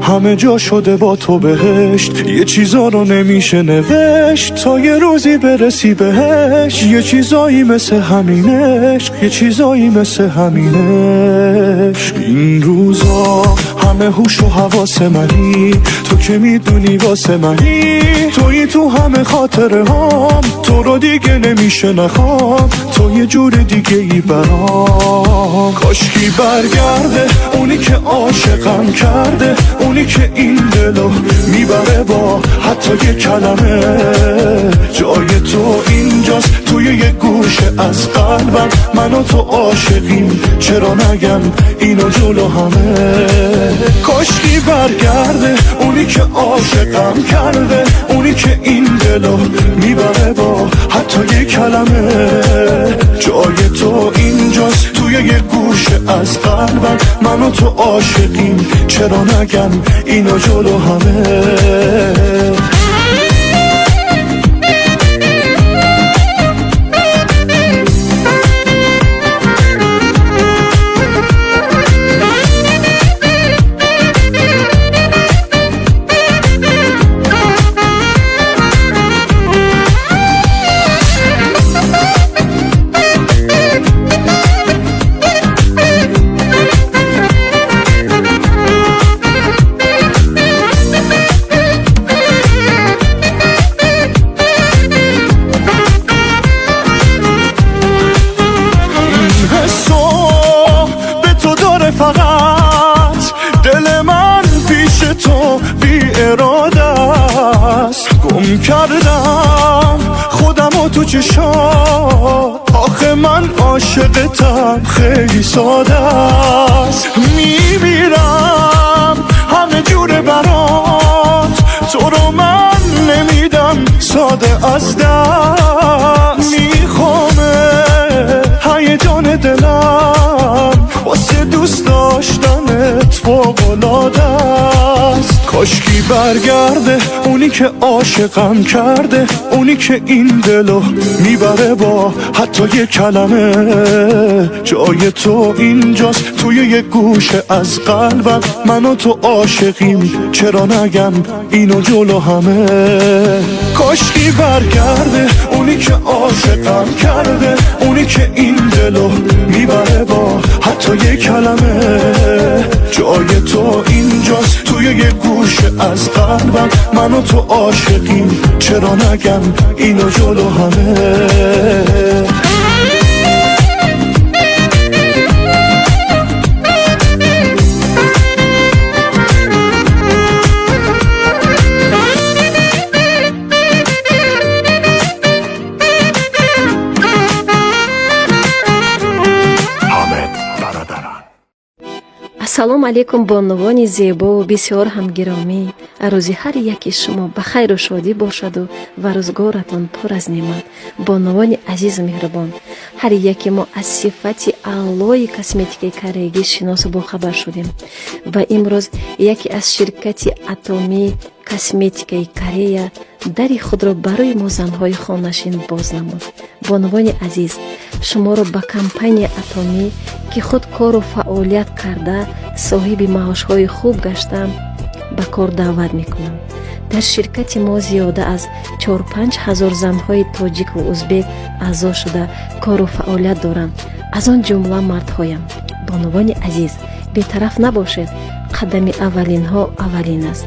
همه جا شده با تو بهشت. یه چیزا رو نمیشه نوشت تا یه روزی برسی بهش. یه چیزایی مثل همین عشق، یه چیزایی مثل همین عشق. این روزا همه هوش و حواس منی، تو که میدونی واسه منی. تویی تو همه خاطره هام، تو رو دیگه نمیشه نخوام. تو یه جور دیگه ای برام. کاشکی برگرده اونی که عاشقم کرده، اونی که این دلو میبره با حتی یه کلمه. جای تو اینجاست توی یه گوشه از قلبم. من و تو عاشقیم، چرا نگم اینو جلو همه. کاشکی برگرده اونی که عاشقم کرده، اونی که این دلو میبره با حتی یه کلمه. جای تو اینجاست توی یه گوشه از قلبم. من و تو عاشقیم، چرا نگم اینو جلو همه. کردم خودمو تو چشات، آخه من عاشقتم خیلی ساده است. میمیرم همه جوره برات، تو رو من نمیدم ساده از دست. میخوامه هیجان دلم واسه دوست داشتنت فوق‌العاده است. کاشکی برگرده اونی که عاشقم کرده، اونی که این دلو میبره با حتی یه کلمه. جای تو اینجاست توی یه گوشه از قلبم. من و تو عاشقیم، چرا نگم اینو جلو همه. کاشکی برگرده اونی که عاشقم کرده، اونی که این دلو میبره با حتی یه کلمه. جای تو اینجاست توی یه گوشه از قلبم. من و تو عاشقیم، چرا نگم اینو جلو همه. Ассалому алайкум, бонувони зебову бисёр ҳам гиромӣ. Рӯзи ҳар яки шумо ба хайру шодӣ бошаду ва рӯзгоратон пур аз неъмат. Бонувони азизу меҳрубон, ҳар яки мо аз сифати аълои косметикаи кореягӣ шиносу бохабар шудем ва имрӯз яке аз ширкати Атомӣ косметикаи Корея дари худро барои мо занҳои хонашин боз намуд. Бонувони азиз, шуморо ба компания Атомӣ, ки худ кору фаъолият карда соҳиби маошҳои хуб гаштам, ба кор даъват мекунам. Дар ширкати мо зиёда аз 4-5 ҳазор занҳои тоҷику узбек аъзо шуда кору фаъолият доранд, аз он ҷумла мардҳоям. Бонувони азиз, бетараф набошед, қадами аввалинҳо аввалин аст.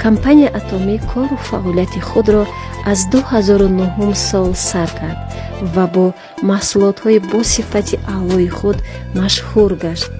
Компания Атомӣ кору фаъолияти худро аз 2009 сол сар кард ва бо маҳсулотҳои бо сифати аълои худ машҳур гашт.